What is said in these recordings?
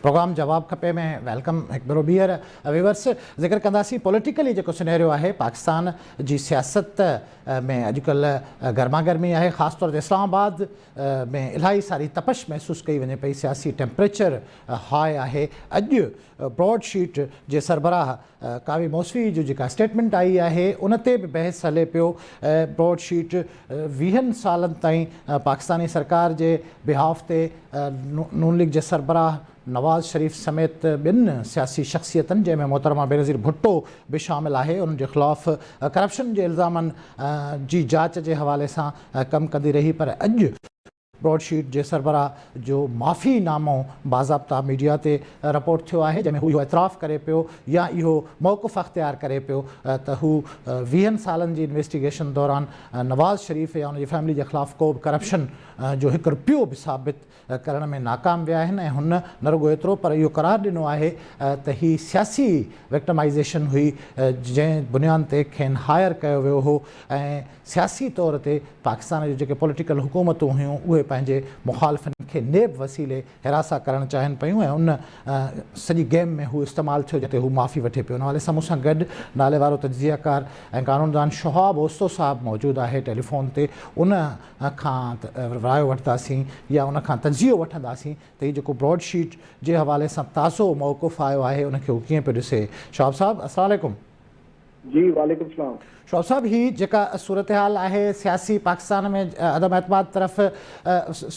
Programme جواب کپي ۾ welcome هڪ ڀيرو ٻيهر ويورس ذڪر ڪنداسين پوليٽيڪلي جيڪو سينيريو آهي پاڪستان جي سياست ۾ اڄڪلهه گرما گرمي آهي خاص طور تي اسلام آباد ۾ الاهي ساري تپش محسوس ڪئي وڃي پئي سياسي ٽيمپريچر هاء آهي اڄ براڊ شيٽ جي سربراهه ڪاوي موسوي جو جيڪا اسٽيٽمينٽ آئي آهي ان تي به بحث هلي پيو براڊ شيٽ ويهن سالن تائين پاڪستاني سرڪار جي بهاف تي نون ليگ جي سربراهه نواز شريف سميت ٻين سياسي شخصيتن جنهن ۾ محترمه بينظير ڀٽو به شامل آهي انهن جي خلاف ڪرپشن جي الزامن جي جاچ جي حوالي سان ڪم ڪندي رهي پر اڄ براڊ شيٽ جي سربراهه جو معافي نامو باضابطا ميڊيا تي رپورٽ ٿيو آهي جنهن ۾ هو اهو اعتراف ڪري پيو يا اهو موقف اختيار ڪري پيو ته هو ويهن سالن جي انويسٽيگيشن دوران نواز شريف يا ان جي فيملي جي خلاف ڪو به ڪرپشن جو هڪ رپيو به ثابت ڪرڻ ۾ ناڪام ويا آهن ۽ هن نه رڳو ايترو پر اهو قرار ڏنو آهي ته هي سياسي وڪٽمائيزيشن هئي جنهن بنياد تي کين هائر ڪيو ويو هو ۽ سياسي طور تي پاڪستان جون جيڪي پوليٽيڪل حڪومتون هيون اهي پنهنجي مخالفن کي نيب وسيلي هراسان ڪرڻ چاهين پيون ۽ ان سڄي گيم ۾ هو استعمال ٿيو جتي هو معافي وٺي پيو. ان حوالي سان مون سان گڏ نالي وارو تجزيه ڪار ۽ قانوندان شهاب اوستو صاحب موجود آهي ٽيليفون تي ان کان رايو وٺنداسين يا ان کان تجزيو وٺنداسين ته هي جيڪو براڊ شيٽ جي حوالي سان تازو موقف آيو آهي ان کي هو ڪيئن پيو ڏسي. شهاب صاحب السلام عليڪم. جي وعليڪم السلام. شعيب صاحب هي جيڪا صورتحال آهي سياسي پاڪستان ۾ عدم اعتماد طرف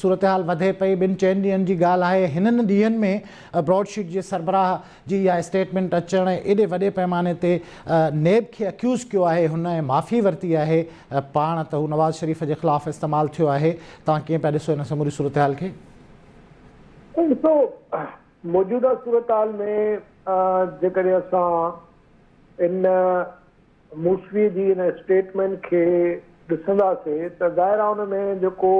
صورتحال وڌي پئي ٻن چئن ڏينهن جي ڳالهه آهي هنن ڏينهن ۾ براڊ شيٽ جي سربراهه جي اها اسٽيٽمينٽ اچڻ ۽ ايڏي وڏي پئماني تي نيب کي اڪيوز ڪيو آهي هن ۽ معافي ورتي آهي پاڻ ته هو نواز شريف جي خلاف استعمال ٿيو آهي توهان ڪيئن پيا ڏسو هن سموري صورتحال کي؟ ڏسو موجوده صورتحال ۾ جيڪڏهن اسان ان موسوي جي ان اسٽيٽمينٽ کي ڏسنداسين ته ظاهر آهي ان ۾ جيڪو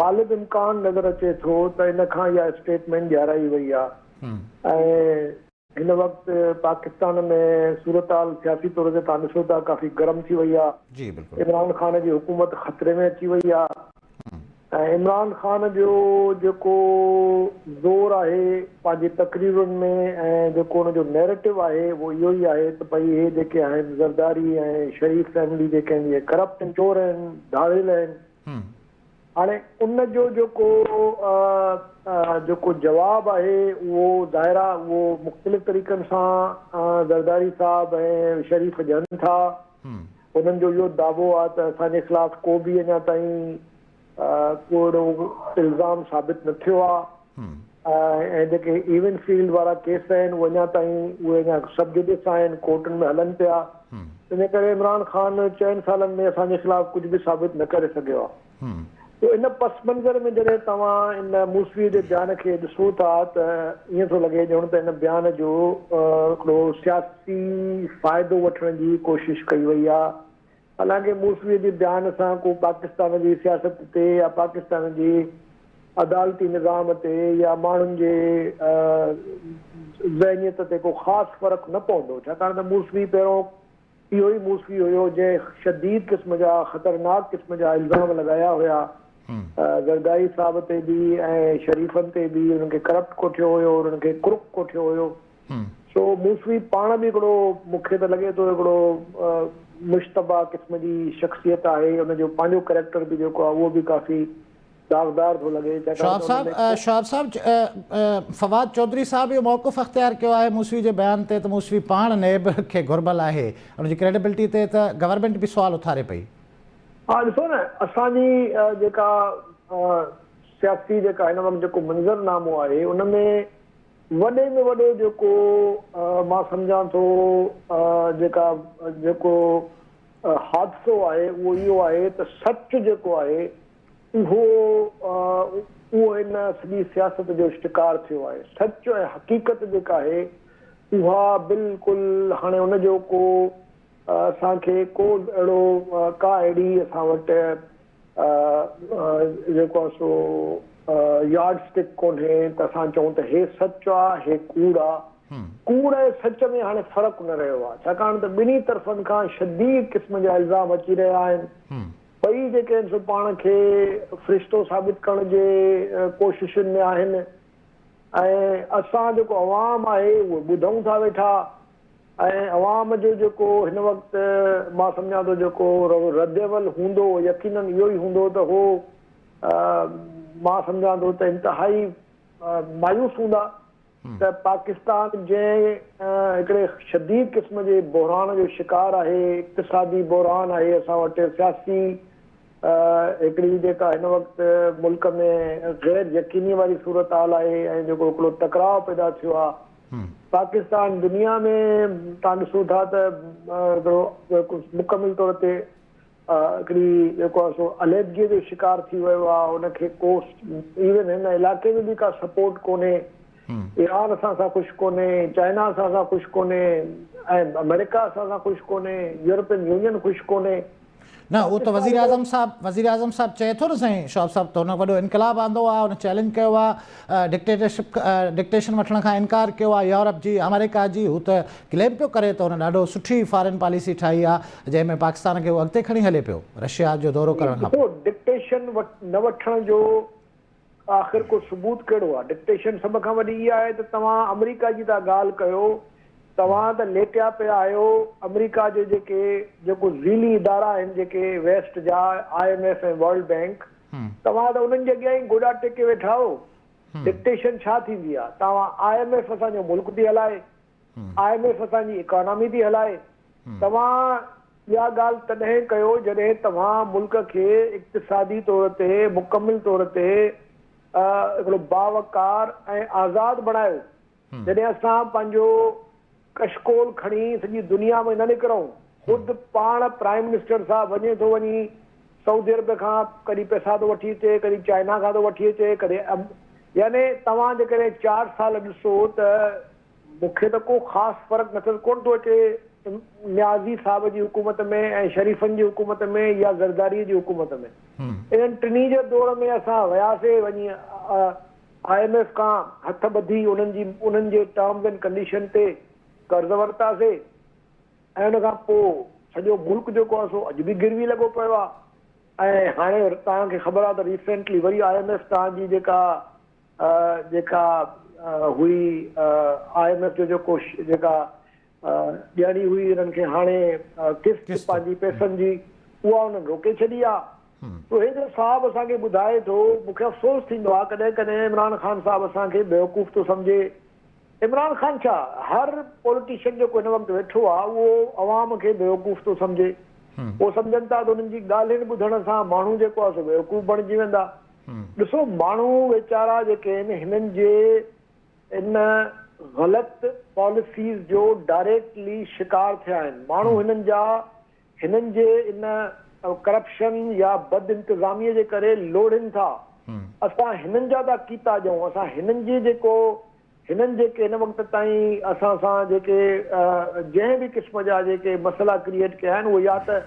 غالب امڪان نظر اچي ٿو ته ان کان اها اسٽيٽمينٽ ڏيارائي وئي آهي ۽ هن وقت پاڪستان ۾ صورتحال سياسي طور تي توهان ڏسو ٿا ڪافي گرم ٿي وئي آهي عمران خان جي حڪومت خطري ۾ اچي وئي آهي ۽ عمران خان جو جيڪو زور آهي پنهنجي تقريرن ۾ ۽ جيڪو ان جو نيريٽو آهي اهو اهو ئي آهي ته ڀئي اهي جيڪي آهن زرداري ۽ شريف فيملي جيڪي آهن اهي ڪرپٽ آهن چور آهن ڌاڙيل آهن هاڻي ان جو جيڪو جيڪو جواب آهي اهو ظاهر آهي اهو مختلف طريقن سان زرداري صاحب ۽ شريف ڏين ٿا. انهن جو اهو دعوو آهي ته اسان جي خلاف ڪو به اڃا تائين ڪو اهڙو الزام ثابت نه ٿيو آهي ۽ جيڪي ايون فيلڊ وارا ڪيس آهن اهي اڃا تائين اهي اڃا سب جوڊس آهن ڪورٽن ۾ هلن پيا ان ڪري عمران خان چئن سالن ۾ اسان جي خلاف ڪجهه به ثابت نه ڪري سگهيو آهي. سو ان پس منظر ۾ جڏهن توهان ان موسويء جي بيان کي ڏسو ٿا ته ائين ٿو لڳي ڄڻ ته ان بيان جو هڪڙو سياسي فائدو وٺڻ جي ڪوشش ڪئي وئي آهي. حالانڪه موسويء جي بيان سان ڪو پاڪستان جي سياست تي يا پاڪستان جي عدالتي نظام تي يا ماڻهن جي ذهنيت تي ڪو خاص فرق نه پوندو ڇاڪاڻ ته موسوي پهريون اهو ئي موسوي هيو جنهن شديد قسم جا خطرناڪ قسم جا الزام لڳايا هيا زرداري صاحب تي به ۽ شريفن تي به انهن کي ڪرپٽ ڪوٺيو هيو انهن کي ڪرڪ ڪوٺيو هيو سو موسوي پاڻ به هڪڙو مون کي ته لڳي ٿو هڪڙو مشتبه قسم جي شخصيت آهي ان جو پنهنجو ڪريڪٽر به جيڪو آهي اهو به ڪافي داغدار ٿو لڳي ڇاڪاڻ ته ان ۾ شهاب صاحب فواد چوڌري صاحب اهو موقف اختيار ڪيو آهي موسوي جي بيان تي ته موسوي پاڻ نيب کي گهربل آهي ان جي ڪريڊبلٽي تي ته گورنمينٽ به سوال اٿاري پئي. ها ڏسو نه اسان جي جيڪا سياسي جيڪا هن وقت جيڪو منظر نامو آهي ان ۾ وڏي ۾ وڏو جيڪو مان سمجهان ٿو جيڪا جيڪو حادثو آهي اهو اهو آهي ته سچ جيڪو آهي اهو اهو هن سڄي سياست جو شڪار ٿيو آهي. سچ ۽ حقيقت جيڪا آهي اها بلڪل هاڻي ان جو ڪو اسان کي ڪو اهڙو ڪا اهڙي اسان وٽ جيڪو آهي سو يارڊ اسٽڪ ڪونهي ته اسان چئون ته هي سچ آ هي ڪوڙ آ. ڪوڙ ۽ سچ ۾ هاڻي فرق نه رهيو آ ڇاڪاڻ ته ٻنهي طرفن کان شديد قسم جا الزام اچي رهيا آهن. ٻئي جيڪي آهن سو پاڻ کي فرشتو ثابت ڪرڻ جي ڪوششن ۾ آهن. ۽ اسان جيڪو عوام آهي اهو ٻڌون ٿا ويٺا ۽ عوام جو جيڪو هن وقت مان سمجهان ٿو جيڪو ردعمل هوندو يقينن اهو ئي هوندو ته هو مان سمجهان ٿو ته انتهائي مايوس هوندا ته پاڪستان جنهن هڪڙي شديد قسم جي بحران جو شڪار آهي، اقتصادي بحران آهي اسان وٽ سياسي هڪڙي جيڪا هن وقت ملڪ ۾ غير يقيني واري صورتحال آهي ۽ جيڪو هڪڙو ٽڪراء پيدا ٿيو آهي پاڪستان دنيا ۾ توهان ڏسو ٿا ته هڪڙو مڪمل طور تي هڪڙي جيڪو آهي سو عليحدگيء جو شڪار ٿي ويو آهي ان کي ڪو ايون هن علائقي ۾ به ڪا سپورٽ ڪونهي ايران اسان سان خوش ڪونهي چائنا اسان سان خوش ڪونهي ۽ آمريڪا اسان سان خوش ڪونهي يورپين يونين خوش ڪونهي. نه اهو ته وزيراعظم صاحب وزيراعظم صاحب چئي ٿو نه سائين شهاب صاحب ته هن وڏو انقلاب آندو آهي هن چئلينج ڪيو آهي ڊڪٽيٽرشپ ڊڪٽيشن وٺڻ کان انڪار ڪيو آهي يورپ جي آمريڪا جي هو ته ڪليم پيو ڪري ته هن ڏاڍو سٺي فارين پاليسي ٺاهي آهي جنهن ۾ پاڪستان کي هو اڳتي کڻي هلي پيو رشيا جو دورو ڪرڻ کان پوء. ڊڪٽيشن نه وٺڻ جو آخر ڪو ثبوت ڪهڙو آ؟ ڊڪٽيشن سڀ کان وڏي اها آهي ته توهان آمريڪا جي ٿا ڳالهه ڪيو، توهان ته ليٽيا پيا آهيو، آمريڪا جي جيڪي جيڪو ذيلي ادارا آهن جيڪي ويسٽ جا I M F ۽ world bank توهان ته انهن جي اڳيان ئي گوڏا ٽيڪي ويٺا آهيو، ڊڪٽيشن ڇا ٿيندي آ؟ توهان I M F اسان جو ملڪ ٿي هلائي، I M F اسان جي اڪانامي ٿي هلائي، توهان اها ڳالهه تڏهن ڪيو جڏهن توهان ملڪ کي اقتصادي طور تي مڪمل طور تي هڪڙو باوقار ۽ آزاد بڻايو، جڏهن اسان پنهنجو ڪشڪول کڻي سڄي دنيا ۾ نه نڪرون، خود پاڻ پرائم منسٽر صاحب وڃي ٿو وڃي سعودي عرب کان ڪڏهن پئسا ٿو وٺي اچي، ڪڏهن چائنا کان ٿو وٺي اچي، ڪڏهن يعني توهان جيڪڏهن چار سال ڏسو ته مون کي ته ڪو خاص فرق نظر ڪونه ٿو اچي نيازي صاحب جي حڪومت ۾ ۽ شريفن جي حڪومت ۾ يا زرداري جي حڪومت ۾. انهن ٽنهي جي دور ۾ اسان وياسي وڃي I M F کان هٿ ٻڌي انهن جي انهن جي ٽرمز اينڊ ڪنڊيشن تي قرض ورتاسي ۽ ان کان پوء سڄو ملڪ جيڪو آهي سو اڄ به گروي لڳو پيو آهي ۽ هاڻي توهان کي خبر آهي ته ريسينٽلي وري I M F توهان جي جيڪا جيڪا هئي I M F جو جيڪو جيڪا ڏيڻي هئي انهن کي هاڻي قسط پنهنجي پئسن جي اها انهن روڪي ڇڏي آ تو هي جو صاحب اسان کي ٻڌائي ٿو مون کي افسوس ٿيندو آ ڪڏهن ڪڏهن عمران خان صاحب اسان کي بيوقوف ٿو سمجهي عمران خان ڇا هر پوليٽيشن جيڪو هن وقت ويٺو آ اهو عوام کي بيوقوف ٿو سمجهي اهو سمجهن ٿا ته انهن جي ڳالهين ٻڌڻ سان ماڻهو جيڪو آ سو بيوقوف بڻجي ويندا ڏسو ماڻهو ويچارا جيڪي آهن هنن جي ان غلط پاليسيز جو ڊائريڪٽلي شڪار ٿيا آهن ماڻهو هنن جا هنن جي ان ڪرپشن يا بد انتظامي جي ڪري لوڙهين ٿا اسان هنن جا ٿا ڪيتا ڄئون اسان هنن جي جيڪو هنن جيڪي هن وقت تائين اسان سان جيڪي جنهن به قسم جا جيڪي مسئلا ڪريئيٽ ڪيا آهن اهي يا ته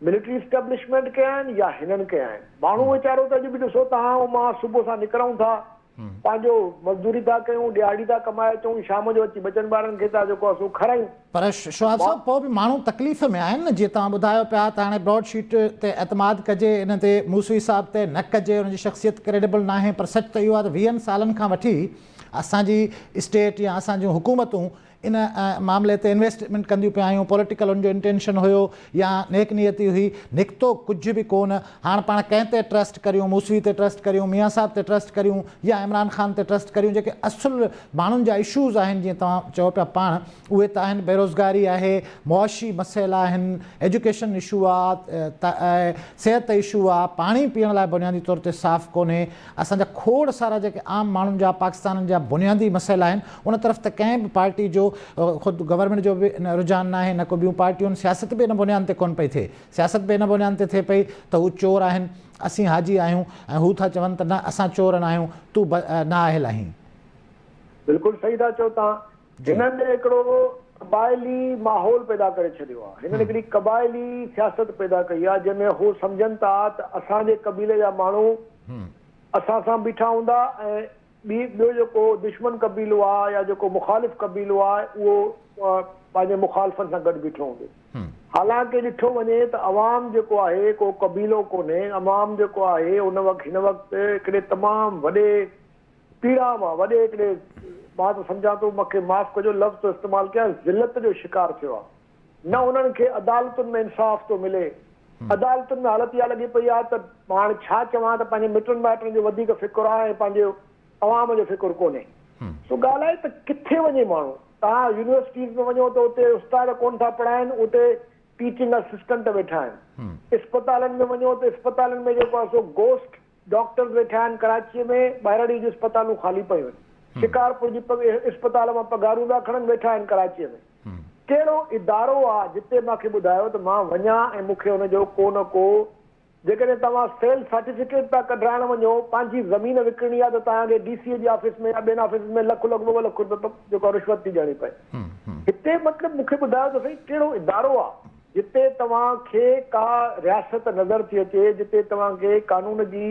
ملٽري اسٽيبلشمينٽ ڪيا آهن يا هنن ڪيا آهن. ماڻهو ويچارو ته اڄ به ڏسو توهان ۽ مان صبح سان نڪرون ٿا پنهنجو مزدوري ٿا ڪيون ڏهاڙي ٿا ڪمائي اچون شام جو اچي ٻچن ٻارن کي ٿا جيڪو آهي سو کارايون. پر شهاب صاحب پوء به ماڻهو تڪليف ۾ آهن نه جيئن توهان ٻڌايو پيا ته هاڻي براڊ شيٽ تي اعتماد ڪجي ان تي موسوي صاحب تي نه ڪجي ان جي شخصيت ڪريڊبل ناهي پر سچ ته اهو آهي ته ويهن سالن کان وٺي اسان جي اسٽيٽ يا اسان جون حڪومتون ان معاملي تي انويسٽمينٽ ڪنديون پيون آيون، پوليٽيڪل ان جو انٽينشن هيو يا نيڪ نيتي هئي، نڪتو ڪجهه به ڪونه، هاڻ پاڻ ڪنهن تي ٽرسٽ ڪريون، موسوي تي ٽرسٽ ڪريون، ميان صاحب تي ٽرسٽ ڪريون يا عمران خان تي ٽرسٽ ڪريون، جيڪي اصل ماڻهن جا اشوز آهن جيئن توهان چئو پيا پاڻ اهي ته آهن بيروزگاري آهي، معاشي مسئلا آهن، ايجوڪيشن اشو آ، صحت اشو آ، پاڻي پيئڻ لاء بنيادي طور تي صاف ڪونهي، اسان جا کوڙ سارا جيڪي عام ماڻهن جا پاڪستانين جا بنيادي مسئلا آهن ان طرف ته ڪنهن به پارٽي جو خود گورنمينٽ جو به رجحان ناهي نه ڪو ٻيون پارٽيون سياست به ان بنياد تي ڪونه پئي ٿئي سياست به ان بنياد تي ٿئي پئي ته هو چور آهن اسين حاجي آهيون ۽ هو ٿا چون ته نه اسان چور ناهيون تون نااهل آهين. بلڪل صحيح ٿا چئو توهان هنن هڪڙو قبائلي ماحول پيدا ڪري ڇڏيو آهي. هنن هڪڙي قبائلي سياست پيدا ڪئي آهي جنهن ۾ هو سمجهن ٿا ته اسان جي قبيلي جا ماڻهو اسان سان بيٺا هوندا ۽ ٻي ٻيو جيڪو دشمن قبيلو آهي يا جيڪو مخالف قبيلو آهي اهو پنهنجي مخالفن سان گڏ بيٺو هوندو. حالانڪه ڏٺو وڃي ته عوام جيڪو آهي ڪو قبيلو ڪونهي، عوام جيڪو آهي ان وقت هن وقت هڪڙي تمام وڏي پيڙاء مان وڏي هڪڙي مان ته سمجهان ٿو مونکي معاف ڪجو لفظ ٿو استعمال ڪيان ذلت جو شڪار ٿيو آهي نه انهن کي عدالتن ۾ انصاف ٿو ملي عدالتن ۾ حالت اها لڳي پئي آهي ته مان هاڻي ڇا چوان ته پنهنجي مٽن مائٽن جو وڌيڪ فڪر آهي ۽ پنهنجي عوام جو فڪر ڪونهي سو ڳالهه آهي ته ڪٿي وڃي ماڻهو توهان يونيورسٽيز ۾ وڃو ته اتي استاد ڪونه ٿا پڙهائن اتي ٽيچنگ اسسٽنٽ ويٺا آهن اسپتالن ۾ وڃو ته اسپتالن ۾ جيڪو آهي سو گوسٽ ڊاڪٽرز ويٺا آهن ڪراچيء ۾ ٻهراڙيء جون اسپتالون خالي پيون آهن شڪارپور جي اسپتال مان پگهارون پيا کڻن ويٺا آهن ڪراچيء ۾ ڪهڙو ادارو آ جتي مان کي ٻڌايو ته مان وڃان ۽ مون کي ان جو ڪو نه ڪو جيڪڏهن توهان سيل سرٽيفڪيٽ پيا ڪڍرائڻ وڃو پنهنجي زمين وڪڻڻي آ ته توهان کي ڊي سي جي آفيس ۾ يا ٻين آفيسز ۾ لک لک ٻه لک روپيه جيڪو رشوت ٿي ڏيڻي پئي هتي مطلب مون کي ٻڌايو ته سائين ڪهڙو ادارو آ جتي توهان کي ڪا رياست نظر ٿي اچي، جتي توهان کي قانون جي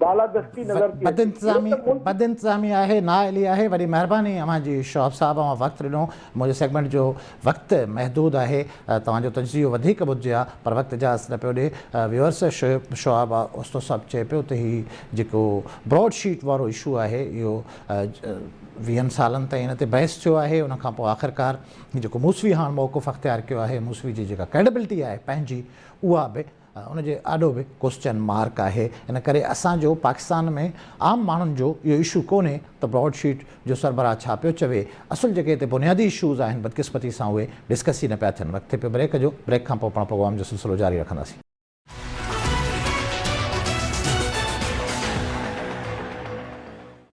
بالادستي نظر ٿي اچي. اهو ته ملڪ. بدانتظامي آهي، نااهلي آهي. وڏي مهرباني اوهان جي شهاب صاحب اوهان وقت ڏنو. منهنجي سيگمينٽ جو وقت محدود آهي. توهان جو تجزيو وڌيڪ ٻڌجي ها پر وقت اجازت نه پيو ڏي. ويورس شهاب اوستو صاحب چئي پيو ته هي جيڪو براڊ شيٽ وارو اشو آهي اهو ويهن سالن تائين ان تي بحث ٿيو آهي ان کان پوء آخرڪار هي جيڪو موسوي هاڻ موقف اختيار ڪيو آهي، موسوي جي جيڪا ڪريڊبلٽي آهي پنهنجي اها به ان جي آڏو به ڪوسچن مارڪ آهي. ان ڪري اسان جو پاڪستان ۾ عام ماڻهن جو اهو اشو ڪونهي ته براڊ شيٽ جو سربراهه ڇا پيو چوي، اصل جيڪي هتي بنيادي اشوز آهن بدقسمتي سان اهي ڊسڪس ئي نه پيا ٿين. وقت ٿئي پيو بريڪ جو، بريڪ کان پوء پاڻ پروگرام جو سلسلو جاري رکنداسين.